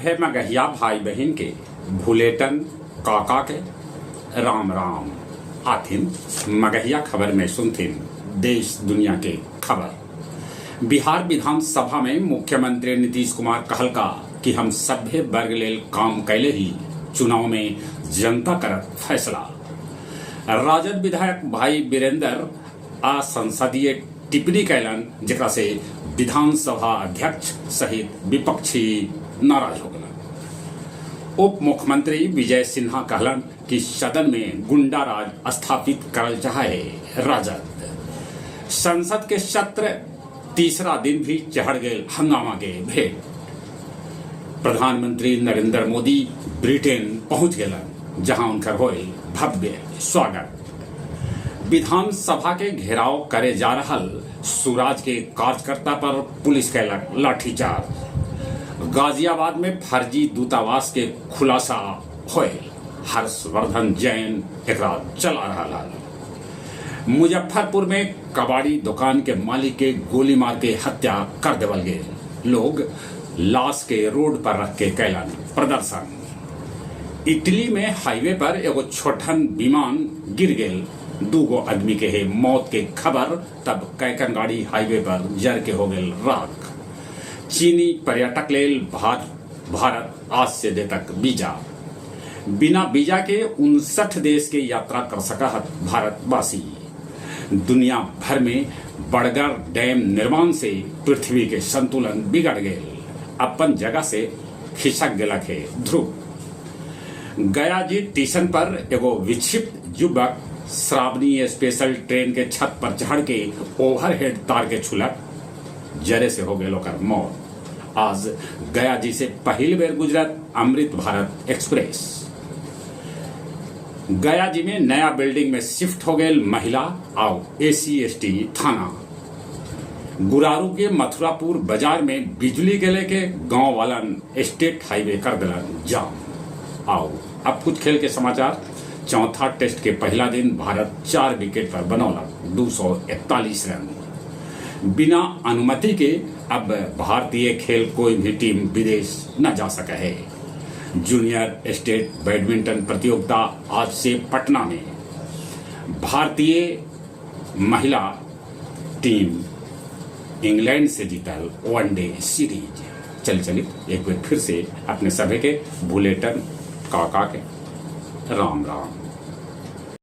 सभे मगहिया भाई बहिन के भुलेटन काका के राम राम। आथिन मगहिया खबर में सुनथिन देश दुनिया के खबर। बिहार विधानसभा में मुख्यमंत्री नीतीश कुमार कहलका कि हम सभे वर्ग लेल काम कैले ही, चुनाव में जनता करत फैसला। राजद विधायक भाई वीरेंद्र असंसदीय टिप्पणी कैलन, जेकरा से विधानसभा अध्यक्ष सहित विपक्षी नाराज हो गेलन। उप मुख्यमंत्री विजय सिन्हा कहलन कि सदन में गुंडा राज स्थापित करल चाहे राजद। संसद के सत्र तीसरा दिन भी चढ़ गेल हंगामा के भेंट। प्रधानमंत्री नरेंद्र मोदी ब्रिटेन पहुंच गेलन, जहां उनकर होल भव्य स्वागत। विधानसभा के घेराव करे जा रहल सुराज के कार्यकर्ता पर पुलिस कैलक लाठीचार्ज। गाजियाबाद में फर्जी दूतावास के खुलासा होए, हर्षवर्धन जैन एकरा चला रहा हल। मुजफ्फरपुर में कबाड़ी दुकान के मालिक के गोली मार के हत्या कर देवल गेल। लोग लाश के रोड पर रख के कैलन प्रदर्शन। इटली में हाईवे पर एगो छोटहन विमान गिर गेल, दूगो आदमी के है मौत के खबर, तब कैकन गाड़ी हाईवे पर जर के हो गेल राख। चीनी पर्यटक लेल भारत आज से दे तक वीजा। बिना वीजा के 59 देश के यात्रा कर सका हत भारतवासी। दुनिया भर में बड़गर डैम निर्माण से पृथ्वी के संतुलन बिगड़ गेल, अपन जगह से खिसक गेलक है ध्रुव। गया जी स्टेशन पर एगो विक्षिप्त युवक श्रावणी स्पेशल ट्रेन के छत पर चढ़ के ओवरहेड तार के छुलक, जरे से हो गेल ओकर मौत। आज गया जी से पहिल बेर गुजरत अमृत भारत एक्सप्रेस। गया जी में नया बिल्डिंग में शिफ्ट हो गेल महिला आउ एसी एसटी थाना। गुरारू के मथुरापुर बाजार में बिजली के लेके गांव वालन स्टेट हाईवे कर दिलन जाम। आओ अब कुछ खेल के समाचार। चौथा टेस्ट के पहला दिन भारत 4 विकेट पर बनौलक 241 रन। बिना अनुमति के अब भारतीय खेल कोई भी टीम विदेश न जा सके है। जूनियर स्टेट बैडमिंटन प्रतियोगिता आज से पटना में। भारतीय महिला टीम इंग्लैंड से जीतल वनडे सीरीज। चल चली एक बार फिर से अपने सभी के बुलेटन काका के राम राम।